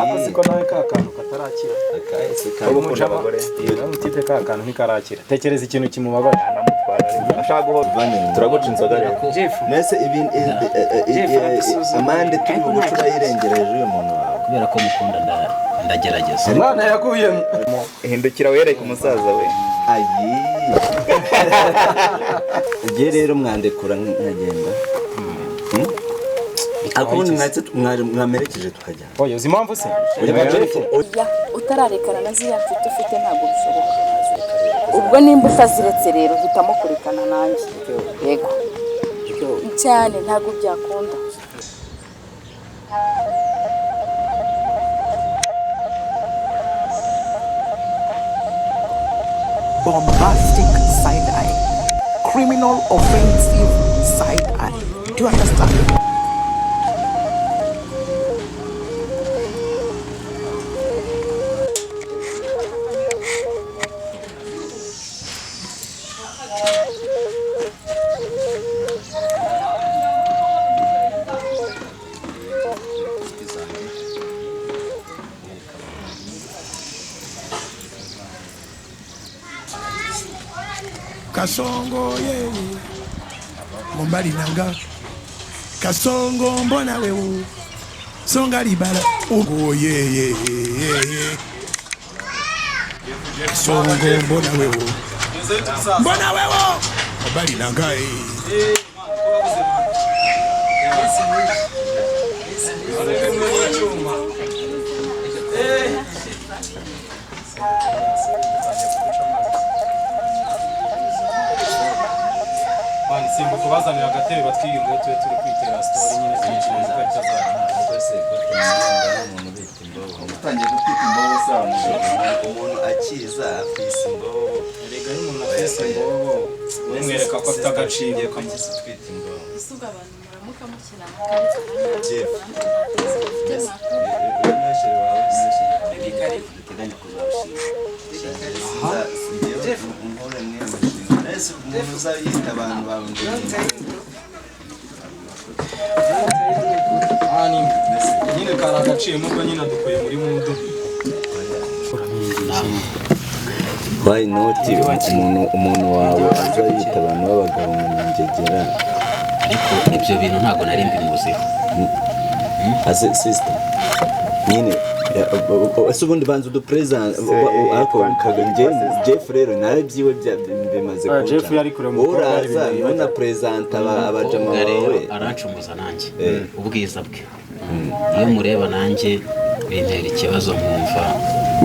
Ako siko nawe ka kantu katarakira. Uba ukunda abagore. Mutipe ka kantu ntikarakira. Tekereza ikintu kimubabaje. Ashaka guhora. Turaguca inzoga rero. Nese ibi amande turi bugucura yirengera hejuru y'umuntu wawe. Kubera ko mukunda ndagerageza. Imana yakuyemo. Hindukira wereke umusaza we. Ayi. Ugiye rero mwandekura nkagenda. Akubundi mwamerekeje tukajyana. Oya, uzi impamvu se? Utararekana na ziriya mfite ufite ntabwo bishoboka. Ubwo nimba utaziretse rero hitamo kurekana nanjye. Yego. Cyane ntabwo byakunda. Bombastic side eye, criminal offensive side eye. Do you understand? Kasongo ye mobali nanga Kasongo mbona wewe songa libala ugo ye ye ye Kasongo mbona wewe mbona wewe mobali nanga eh. Simba kubazanira agatebe batwiyunge tube turi kwitera story nyine twinshi ikarita zacu. Utangiye gutwika imbobo se umuntu akiza afise imbobo. Erega iyo umuntu afise imbobo umwereka ko afite agaciro kamukiza utwita imbobo. Isuga abantu muramuka mukina amakarita. Jeff. Jeff umpore mwese. Umuntu uzayita abantu bawe ngo nyine kari agaciro nubwo nyine adukuye muri mudu. Why not umuntu wawe azayita abantu b'abagabo ngo ngegera. Ariko ibyo bintu ntabwo nari mbimuziho. Ase sister nyine ese ubundi banza udupresent ariko kaga Jeff rero nawe byiwe bimaze kuca. Jeff yari kure mu uraza nuna present abajama bawe arancumuza nanjye ubwiza bwe. Iyo mureba nanjye bintera ikibazo nkumva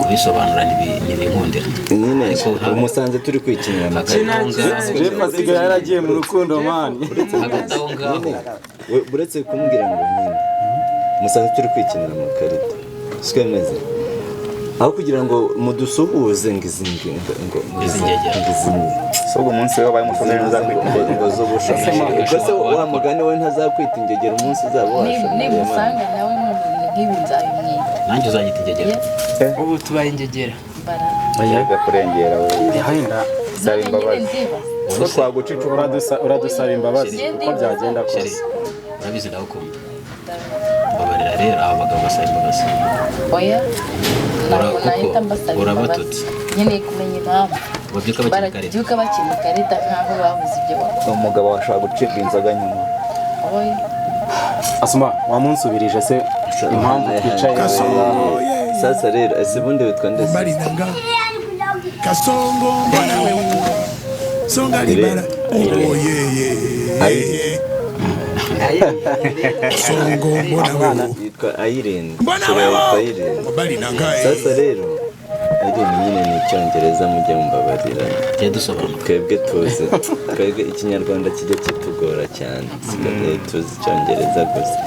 kubisobanura ntibinkundira. Nyine umusanze turi kwikinira amakarita. Jeff asigaye yaragiye mu rukundo man. Uretse kumbwira ngo nyine musanze turi kwikinira amakarita. Siko bimeze. Aho kugira ngo mudusuhuze ngizingi ngo izingegera. So umunsi we baye umushomeri ntuzakwita ngo z'ubushomeri. Ubwo se wa mugani we ntazakwita ingegera umunsi uzaba washomeye. Nimusanga nawe mu bintu nk'ibi nzabimwita. Nanjye uzanyita ingegera. Ubu tubaye ingegera. Mbaraga kurengera we. Saba imbabazi. Ko twaguca uradusaba imbabazi uko byagenda kose. Urabizi ndagukunda. Mbabarira rero aba bagabo basaba imbabazi. Oya. Ntabwo nahita mbasaba imbabazi. Nkeneye kumenya impamvu. Barabyuka bakina ikarita nkaho babuze ibyo bakora. Umugabo washobora gucibwa inzoga nyuma. Oya. Asuma wamunsubirije se impamvu twicaye. Sasa rero ese bundi witwa nde? Mobali nanga Kasongo mbona wewe songa libala ugo ye ye Kasongo mbona wewe yitwa Irene. Mbona wewe mobali nanga. Sasa rero Irene nyine ni icyongereza mujye mumbabarira. Dusobanura. Twebwe tuzi twebwe ikinyarwanda kijya kitugora cyane. Sigaye tuzi icyongereza gusa.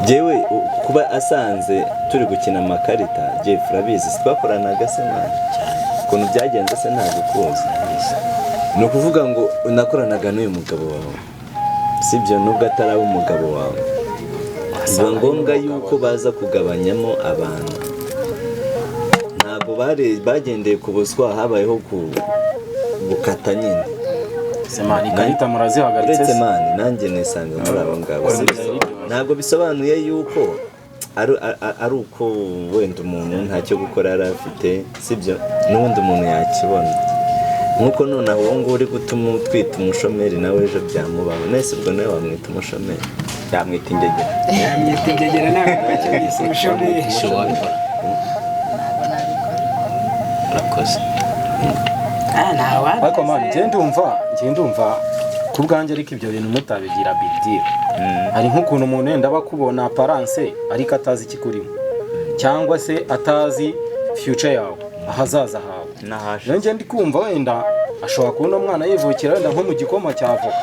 Jewe kuba asanze turi gukina amakarita Jeff urabizi twakoranaga se mwana cyane. Ukuntu byagenze se ntabwo kuzi. Ni ukuvuga ngo nakoranaga n'uyu mugabo wawe. Sibyo nubwo ataraba umugabo wawe. Biba ngombwa yuko baza kugabanyamo abantu. Ntabwo bagendeye ku buswa habayeho gukata nyine. Semani ikarita murazihagaritse. Uretse mani nanjye nisanga muri abo ngabo. Ntabwo bisobanuye yuko Ari uko wenda umuntu ntacyo gukora yari afite, sibyo? N'ubundi umuntu yakibona. Nk'uko nonaha uwo nguwo uri gutuma utwita umushomeri, nawe ejo byamubaho. Nese ubwo nawe wamwita umushomeri? Yamwita ingegera. Yamwita ingegera, ntabwo bacyumvise umushomeri. Ese wabikora? Urakoze. Ah, ntawa. Ariko man, njye ndumva ku bwanjye, ariko ibyo bintu mutabigira big deal. Hari nk'ukuntu umuntu wenda aba akubona apparence ariko atazi ikikurimo, cyangwa se atazi future yawe, ahazaza hawe. N'ahashize. Rero njye ndi kumva wenda ashobora kubona umwana yivukira wenda nko mu gikoma cya avoka,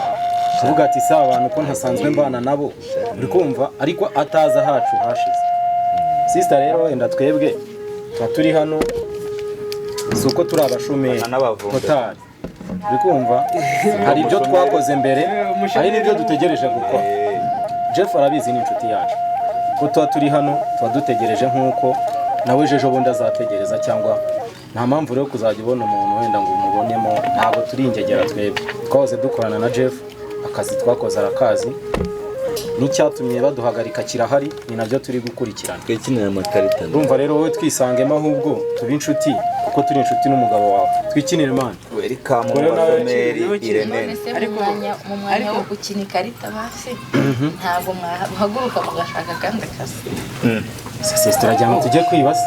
kuvuga ati: "Si abantu ko ntasanzwe mbana nabo", uri kumva, ariko atazi ahacu hashize. Sister, rero wenda twebwe tuba turi hano si uko turi abashomeri N'abavumbi. Totari, uri kumva, hari ibyo twakoze mbere, hari n'ibyo dutegereje gukora. Jeff arabizi, ni inshuti yacu, ko tuba turi hano tuba dutegereje nk'uko nawe ejo bundi azategereza. Cyangwa nta mpamvu rero kuzajya ubona umuntu wenda ngo umubonemo. Ntabwo turi ingegera twebwe, twahoze dukorana na Jeff, akazi twakoze arakazi, n'icyatumye baduhagarika kirahari, ni nabyo turi gukurikirana. Twikinira amakarita. Urumva rero, wowe twisangemo, ahubwo tube inshuti kuko turi inshuti n'umugabo wawe. Twikinire, man. Welcome mu Rero nawe- bashomeri, Irene. None se mu mwanya wo gukina ikarita basi, ntabwo mwahaguruka mugashaka akandi kazi? Sisi turagira ngo tujye kwiba se?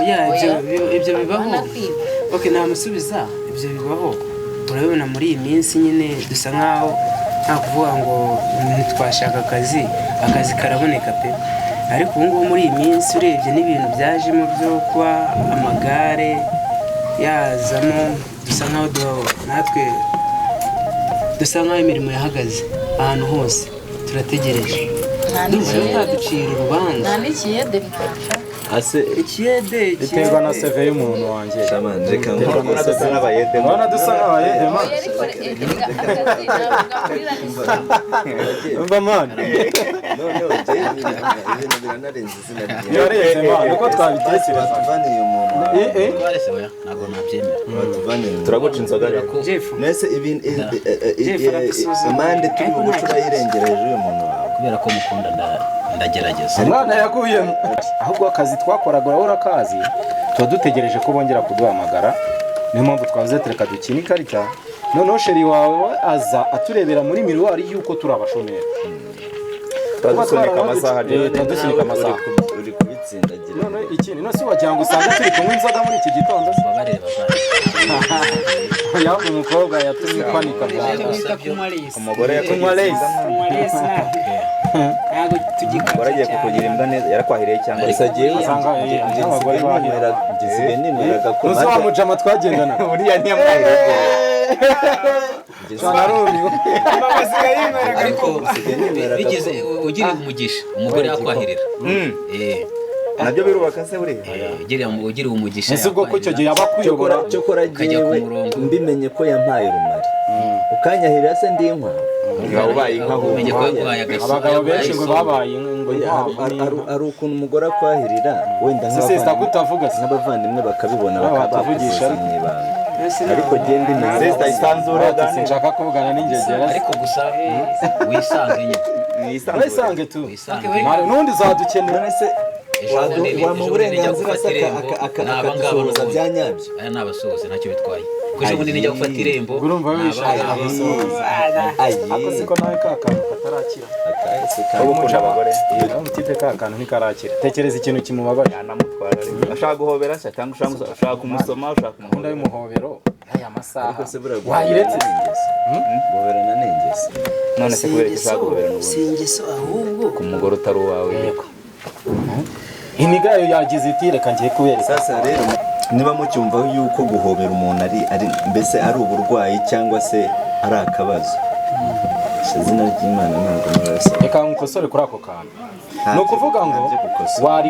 Oya, ibyo Oya. ibyo bibaho. Urabona kwiba. Ok, namusubiza. Ibyo bibaho, urabibona muri iyi minsi nyine dusa nkaho nta kuvuga ngo ntitwashaka akazi, akazi karaboneka pe. Ariko ubu ngubu muri iyi minsi urebye n'ibintu byajemo byo kuba amagare yazamo, dusa nkaho natwe dusa nkaho imirimo yahagaze ahantu hose, turategereje. Nta Ndumva rero n'ikiyede. utaducira urubanza. Nta n'ikiyede mwashaka? Ase Ikiyede? Biterwa na CV y'umuntu wanjye. Shaman, reka Biterwa na Urabona dusa CV. n'abayede. Urabona dusa nk'abayede, man. Oya, ariko erega akazi ntabwo gahurira n'isuku. Umva, man. Noneho njyewe ibintu biranarenze izina rye. Birarenze, man, uko twabitekereza. Batuvaniye umuntu. Eh, eh. Twese oya, ntabwo nabyemera. Batuvaniye umuntu. Turaguca inzoga rero. Jeff. Nese ibintu Jeff aradusuzuma. amande turi buguce urayirengera hejuru y'umuntu wawe. Kubera ko mukunda ndagerageza. Umwana yakuyemo. Ahubwo akazi twakoraga urabona akazi, tuba dutegereje ko bongera kuduhamagara. Niyo mpamvu twavuze ati reka dukine ikarita, noneho chéri wawe we aza aturebera muri miroir y'uko turi abashomeri. Turadusunika amasaha. Eh, turadusunika amasaha. Uri kubitsindagira. None ikindi none se wagira ngo usange turi kunywa inzoga muri iki gitondo se? Babarire bavandimwe. Yaba umukobwa yatumye upanika bwa Icyo bita kunywa lesi. Umugore Kunywa lesi. Kunywa lesi ntabwo tugikabya Umugore agiye cyane. kukugira imbwa neza, yarakwahiriye cyangwa? Gusa jyewe Usanga abagore bahira. Nsigaye ninywera agakoma. Ntuzi wa mujama twagendanaga? Uriya ntiyamwahiriye. Narumiwe. Ariko ninywera bigize ugiriye umugisha umugore yakwahirira. Eh, Nabyo birubaka se buriya? Ugiriye umugisha Ese ubwo ko icyo gihe yaba akuyobora? Cyokora Ukajya ku jyewe murongo. mbimenye ko yampaye rumari, ukanyahirira se ndi inkwavu? Niba ubaye inka ahubwo. Umenye ko yaguhaye agaso. Abagabo benshi ngo babaye ngo Oya, inkwavu n'inka. Hari ukuntu umugore akwahirira wenda Se sister, ko utavuga se? nk'abavandimwe bakabibona, Nawe bakaba watuvugisha. bakuvuza mu ibanga. Mbese Ariko jye mbimenye Sister, isanzure. Ati sinshaka kuvugana n'ingegera. Ariko gusa wisange nyine. Mwisanzure. Wisange tu. Wisange. N'ubundi uzadukenera. None se Ejo bundi wamuha ejo bundi nijya uburenganzira se gufata irembo, ni aba ngaba akadusuhuza n'ubundi. bya nyabyo? Aya ni abasuhuza, ntacyo bitwaye, kuko ejo bundi nijya gufata irembo Urumva ni aba wishaka ngaba. gusuhuza. Ayi. Ako siko nawe ka kantu katarakira. Akahise Wowe ukunda abagore. Umutipe ka kantu ntikarakira. Tekereza ikintu kimubabaje. Yanamutwara ariko ashaka guhobera se, cyangwa ushaka kumusoma, ushaka Gahunda kumuhobera? y'umuhobero y'aya masaha Ariko se buriya wayiretse? guhoberana ni ingeso. Guhoberana ni ingeso. None se Si kubera ko ushaka ingeso, guhobera si n'ubundi ingeso ahubwo. ku mugore utari uwawe? Iniga yayo yagize iti reka ngiye kubereka. Sasa rero niba mucyumva yuko guhobera umuntu ari mbese ari uburwayi cyangwa se ari akabazo, izina ry'Imana ntabwo murasa. Reka nkukosore kuri ako kantu. Ni ukuvuga ngo Ntabyo gukosora. wari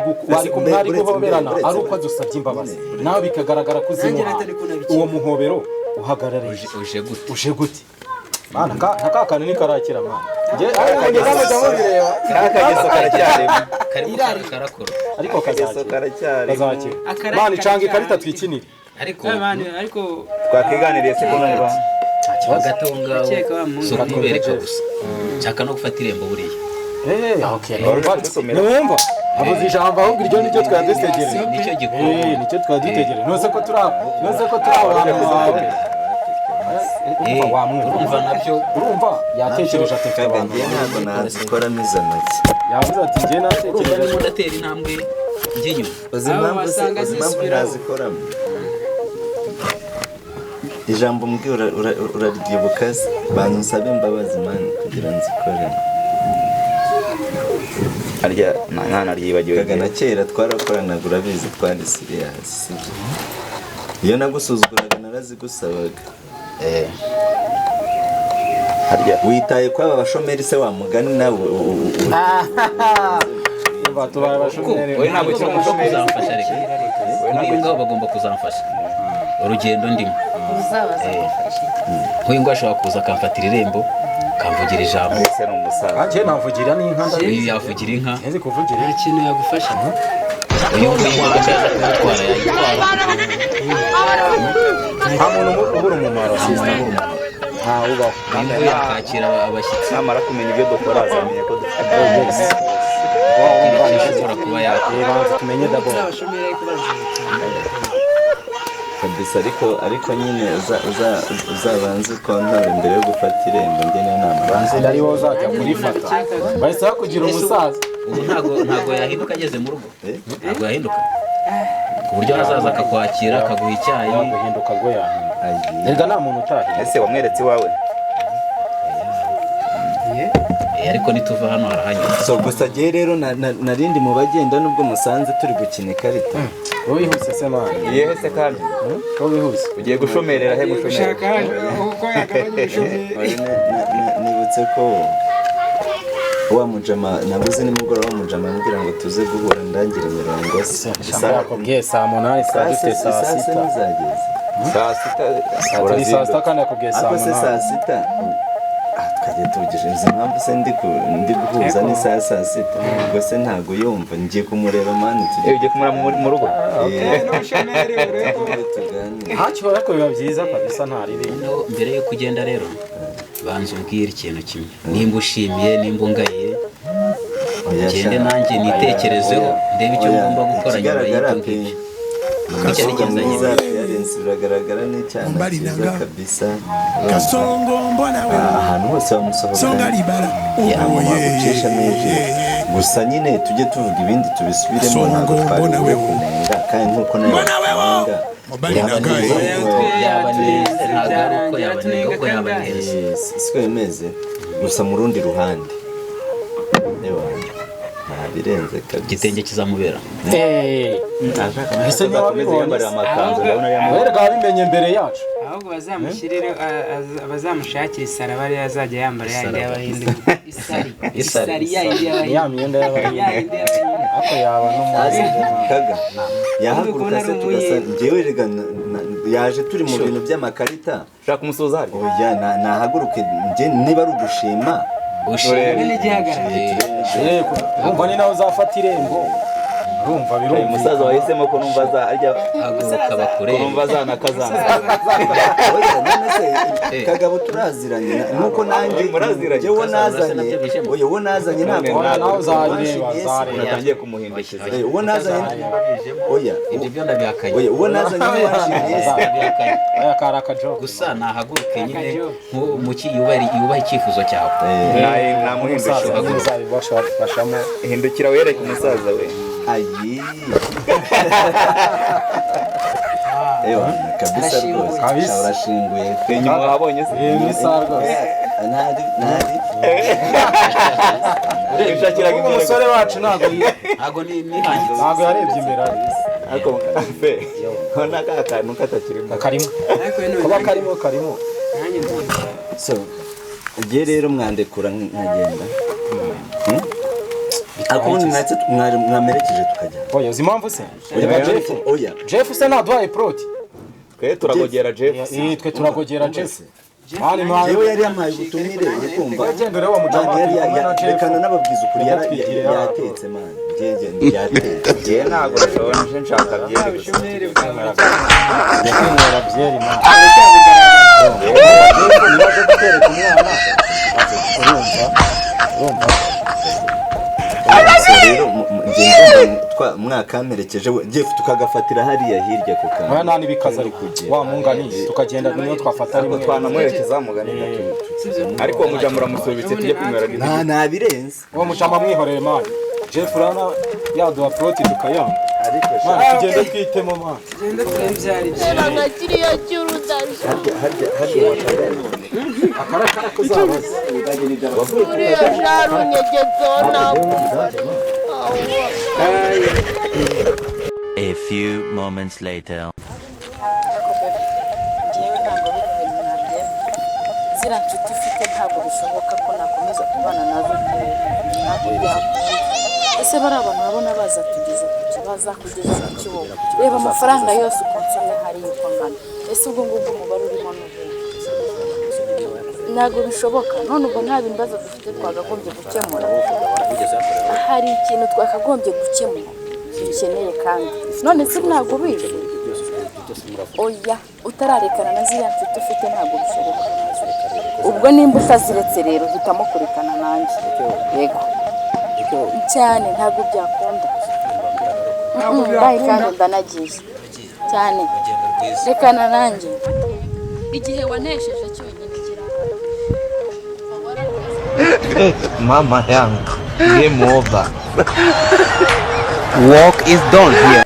mwari guhoberana uretse- ari uko adusabye imbabazi, nawe bikagaragara ko uzimuha. Nanjye natari kunabikeka. Uwo muhobero uhagarariye Uje gute? Uje gute, mana? Ka kantu ntikarakira, mana. Njye ariko njye mujya mubireba. Ka kageso karacyarimo. Karimo karakora. Ariko Akageso kazakira. karacyarimo. Kazakira. Akarari Mana, icanga karacyari. ikarita twikinire. Ariko Ariko Twakiganiriye se ko none ba Nta kibazo. hagati aho ngaho Ndakeka wa muhungu. si ukubereka gusa, nshaka no gufata irembo buriya. Okay, ntiwumva avuze ijambo ahubwo iryo nicyo twari dutegereje. Nicyo gikuru. Nicyo twari dutegereje. Ntuze ko turi abantu bawe. Urumva nabyo, urumva yatekereje ati mfite abantu. Ntabwo nazikoramo izo ntoki. Yavuze ati njye natekereje. Urumva ndatera intambwe njye inyuma. Uzi impamvu nazikoramo? Ijambo mbwi uraryibuka se? Bantu nsabe imbabazi mani kugira nzikore. Arya ntanaryibagiwe. Kaga na kera twarakoranaga urabizi twari serious sibyo? Iyo nagusuzuguraga narazigusabaga. Harya witaye ko aba bashomeri se wa mugani nawe tubaye abashomeri. Oya ntabwo kiri umushomeri uzamfasha reka. Uyu ngabo bagomba kuzamfasha. Urugendo ndimo. Nk'uyu ngo ashobora kuza akamfatira irembo akamvugira ijambo. Ese ni umusaza. Njye navugira n'inka ndabizi. Yavugira inka. Nzi kuvugira nta kintu yagufasha. Uyu nguyu imodoka yaza kumutwara yayitwara. Nta muntu ubura umumaro sister. Nta ubaho. Uyu nguyu yakakira abashyitsi. Namara kumenya ibyo dukora azamenya ko dufite. Ashobora kuba yakora. Tumenye d'abord. Kabisa ariko nyine uzabanze kontara imbere yo gufata irembo njye n'inama. Banze ari wowe uzajya kurifata. Bahise bakugira umusaza. Ubu ntago yahinduka ageze mu rugo. Ntago yahinduka. Ku buryo azaza akakwakira akaguha icyayi. Guhinduka rwo yahinduka. Erega nta muntu utahinduka. Ese wamweretse iwawe? Ariko nituva hano harahanyura. So gusa gihe rero narindi mu bagenda nubwo musanze turi gukina ikarita. Wihuse se mwana. Yewe se kandi. Ko wihuse. Ugiye gushomerera he gushomerera. Ushaka uko yakabanye ubushomeri. Nibutse ko wa mujama nabuze nimugoroba wa mujama ambwira ngo tuze guhura ndangire imirongo se. Yakubwiye saa 8 saa dufite saa 6. Saa 6. Turi saa 6 kandi yakubwiye saa 8. Ako se saa 6. Twagiye tuvugije izi mpamvu se ndi guhuza n'isaha saa 6 ubwo se ntago yumva ngiye kumureba mani tugiye ugiye kumureba mu rugo. Ntacyo ariko biba byiza kabisa nta ribi. Mbere yo kugenda rero banza umbwire ikintu kimwe nimba ushimiye nimba ungaye ngende nanjye nitekerezeho ndebe icyo ngomba gukora nyuma y'ibyo ngibyo. Biragaragara n'icyana cyiza kabisa. Kasongo mbona wewe ahantu hose bamusohokana bagucishamo ijisho. Gusa nyine tujye tuvuga ibindi tubisubiremo ntabwo twari kunenga kandi nkuko nawe wakunenga yaba neza ntabwo ari uko yabanenga uko yabanenze siko bimeze. Gusa mu rundi ruhande ntabirenze kabisa. Igitenge kizamubera. Ese ntiwabibonye werega wabimenye mbere yacu. Ahubwo bazamushyirire bazamushakire isaraba ariyo azajya yambara yayindi y'abahinde. Isari yayindi y'abahinde. Ya myenda y'abahinde. Ako yaba n'umuzi kaga. Yahaguruka se tugasa njyewe rega yaje turi mu bintu by'amakarita. Ushaka kumusuhuza hari? Oya nahaguruke njye niba ari ugushima. Ushime n'igihagararo. Urumva ni nawe uzafata irembo. Urumva birumva. Umusaza wahisemo ko numva za arya haguruka bakure. Numva za nakazana. Oya none se kagabo turaziranye nuko nanjye muraziranye. Jewe nazanye. Oya uwo nazanye ntabwo nawe uzareba zareba. Natangiye kumuhindukiza. Uwo nazanye. Oya ibyo byo ndabihakanye. Oya uwo nazanye washimye. Oya karaka joke. Gusa nahaguruke nyine muki yubaha icyifuzo cyawe. Namuhindukira. Uzabibasha hindukira wereke umusaza we. Ayi. Ewa kabisa rwose. Urashinguye. Inyuma wahabonye se? Ni sawa rwose. Ntari. Ushakiraga imbere. Umusore wacu ntago nihangitse. Ntago yarebye imbere. Ariko fe. Hona ka kantu katakirimo. Karimo. Kuba karimo. So ugiye rero mwandekura nkagenda. Akundi natse mwamerekeje tukajya. Oya uzi impamvu se? Oya oya. Jeff se naduhaye proti. Twe turagogera Jeff. Twe turagogera Jeff. Yewe yari yampaye ubutumire urikumva. Reka nababwiza ukuri yatetse man. Njye yatetse. Njye ntabwo nshonje nshaka byeri gusa. Ndakwinywera byeri man. Niba aje kutwereka umwana, urumva, urumva. So rero njye ndumva mwakamperekeje we Jeff, tukagafatira hariya hirya ku kantu. Oya, nta n'ibikaze, ariko wa mungani tukagenda niyo twafata Ariko rimwe. Twanamuherekeza mugani gato, ariko uwo mujama uramusubitse, tujye kwinywera. Nta nabirenze. Uwo mucama mwihorere, man. Jeff urabona yaduha ploti tukayanga. Ariko Man, tugende twitemo, man. Tugende turebe ibyo ari byo. Nka kiriya cy'urudasha. Harya wakagari. Akarakara kuzabaza. Uriya sharunyegetseho ntabwo. A few moments later. Njyewe ntabwo bino bintu nabyemera. Ziriya nshuti ufite, ntabwo bishoboka ko nakomeza kubana nazo. Ntabwo byakunda. Ese bari abantu urabona baza tugeza ku ki? Bazakugeza ku ki wowe? Reba amafaranga yose ukonsomye hariya uko angana. Ese ubwo ngubwo umubare urimo ni uwuhe? Ntabwo bishoboka. None ubwo nta bibazo dufite twakagombye gukemura? Hari ikintu twakagombye gukemura dukeneye kandi. None se ntabwo ubizi? Oya, utararekana na ziriya nshuti ufite, ntabwo bishoboka. Ubwo nimba utaziretse rero, hitamo kurekana nanjye. Yego, cyane, ntabwo byakunda. Bye, kandi ndanagiye cyane. Rekana nanjye. Igihe wanesheje cyonyine kirahari. Mama yangu, game over. Work is done here.